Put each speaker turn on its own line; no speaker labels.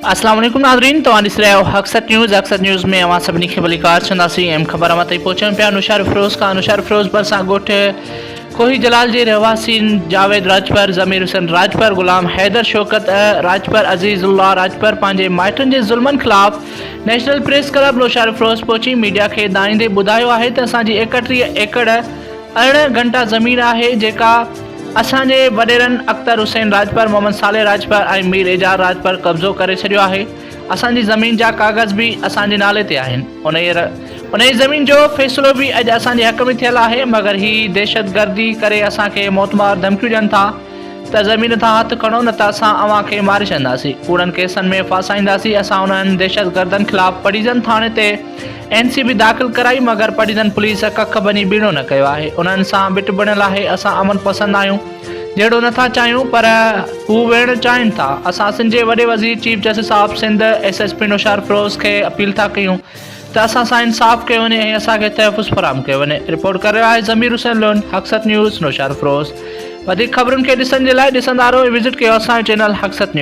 اسلام عليڪم ناظرين توهان ڏسي رهيا آهيو حق سچ نيوز حق سچ نيوز ۾ اوهان سڀني کي ڀليڪار چونداسين اهم خبر اوهان تائين پهچايون پيا نوشهروفيروز کان نوشهروفيروز ڀرسان ڳوٺ کوهي جلال جي رهواسين جاويد راڄپر ضمير حسين راڄپر غلام حيدر شوڪت راڄپر عزيز الله راڄپر پنهنجي مائٽن جي ظلمن خلاف نيشنل پريس ڪلب نوشهروفيروز پهچي ميڊيا کي دانهيندي ٻڌايو آهي ته اسان جي 31 ايڪڙ 18 گهنٽا زمين آهي جيڪا اسان جي وڏيرن اختر حسين راڄپر، محمد صالح راڄپر ۽ مير اعجاز راڄپر قبضو ڪري ڇڏيو آهي. اسان جي زمين جا ڪاغذ به اسان جي نالي تي آهن. انهيء انهيء زمين جو فيصلو به اڄ اسان جي حق ۾ ٿيل آهي مگر هي دهشتگردي ڪري اسان کي موتمار ڌمڪيون ڏين ٿا ته زمين تان هٿ کڻو نه ته اسان اوهان کي ماري ڇڏنداسين، ڪوڙن ڪيسن ۾ ڦاسائينداسين، اسان انهن دهشتگردن خلاف پڊيزن ٿاڻي تي اين سي بي داخل ڪرائي مگر پڊيزن پوليس ڪک ڀڃي ٻيڻو نه ڪيو آهي انهن سان ٻٽ بڻيل آهي اسان امن پسند آهيون جهيڙو نه ٿا چاهيون پر هو وڙهڻ چاهين ٿا اسان سنڌ جي وڏي وزير chief justice of Sindh S S P Naushahro Feroze کي اپيل ٿا ڪيون ته اسان سان انصاف ڪيو وڃي ۽ اسان کي تحفظ فراهم ڪيو وڃي رپورٽ ڪري رهيو آهي ضمير حسين لنڊ حق سچ نيوز نوشهروفيروز وڌيڪ خبرن کي ڏسڻ جي لاء ڏسندا رهو ۽ وزٽ ڪيو اسان جو چينل حق سچ نيوز.